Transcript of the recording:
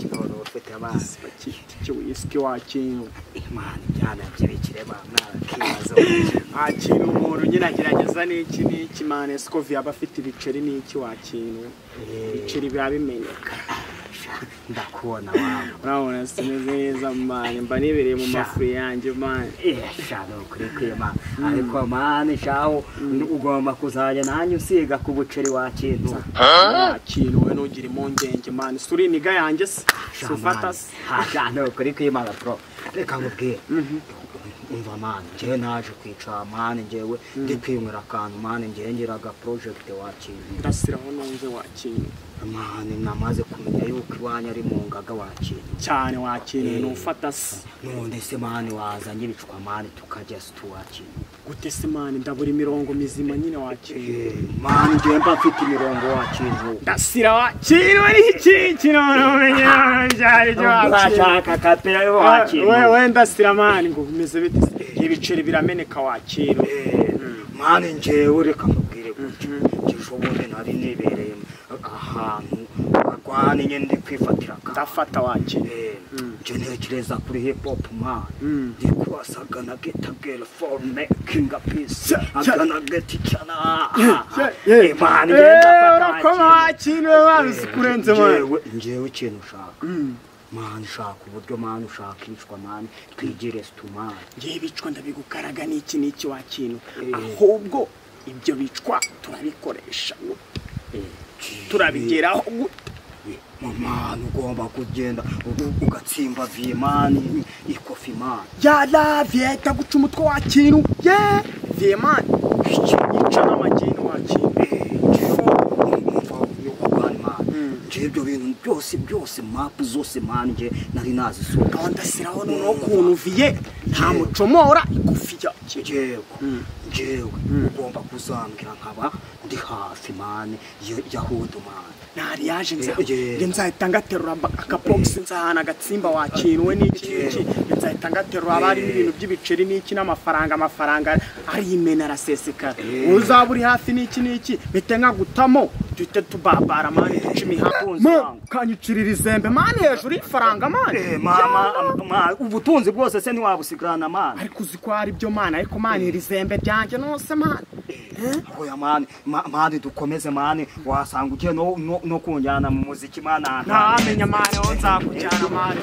n'iki none ufite amazi bakita icyo wisiki wakintu Imana ibyana by'ibikire mwana kibazo akira umuntu nyine agerageza n'iki n'iki mane siko yaba afite ibiceri n'iki wakintu ibiceri biba bimeneka ndakubona wawe urabona simeze neza mane mba nibereye mu mafu yanjye mane shano kuri kwima ariko mane shaho ugomba kuzajya nanjye usiga ku buceri wakintu wakintu we nugira impungenge mane suri niga yanjye se sufata se shano kuri kwima bro reka nkubwire umva mane njyewe naje kwicara mane njyewe ndi kwinywera akantu mane njyewe ngira aga project wakintu ndasiraho numve wakintu mane namaze kumenya yuko iwanyu ari mu ngaga wakintu cyane wakintu nufata se none se mane wazanye ibicwa mane tukajya situ wakintu gute se mane ndabura imirongo mizima nyine wakintu mane njyewe mba mfite imirongo wakintu ndasira wakintu ari iki none umenye byari byo washaka kapera yo wakintu wewe ndasira mane ngo bimeze bite ibiceri birameneka wakintu mane njyewe reka nkubwire gutya ejo nari nibereye ahantu arwane nyine ndi kwifatira ndafata wakintu njye ntekereza kuri hip hop man ndi kubasaga na get a girl for making a peace agana get ichana man ndafata wakintu we kurenze man njyewe ikintu ushaka man ushaka uburyo man ushaka ibicwa man twigire situ man ngiye ibicwa ndabigukaraga n'iki n'iki wakintu ahubwo ibyo bicwa turabikoresha turabigeraho mama ugomba kugenda ugatsimba vie man ikofi man yala vieta guca umutwe wa kintu ye vie man yica n'amagini wa kintu nje ibyo bintu byose byose map zose man nje nari nazisohoka ndasiraho noneho ukuntu vie nta mucomora ikofi ya jewe jewe ugomba kuzambwira nkaba ndi hafi man ya hudu man nari yaje nza nzahita ngaterura akabox nzahana agatsimba wakinwe n'iki n'iki nzahita ngaterura abari n'ibintu by'ibiceri n'iki n'amafaranga amafaranga arimena arasesekara uzaba uri hafi n'iki n'iki mpite nkagutamo duhite tubabara mani duca imihanda kanyicirira izembe mani hejuru y'ifaranga mani ubutunzi bwose se ntiwabusigarana mani ariko uzi ko hari ibyo mani ariko mani iri zembe ryanjye nose mani oya mani mani dukomeze mani wasanga ugiye no kunjyana mu muziki mani ntamenya mani aho nzakujyana mani.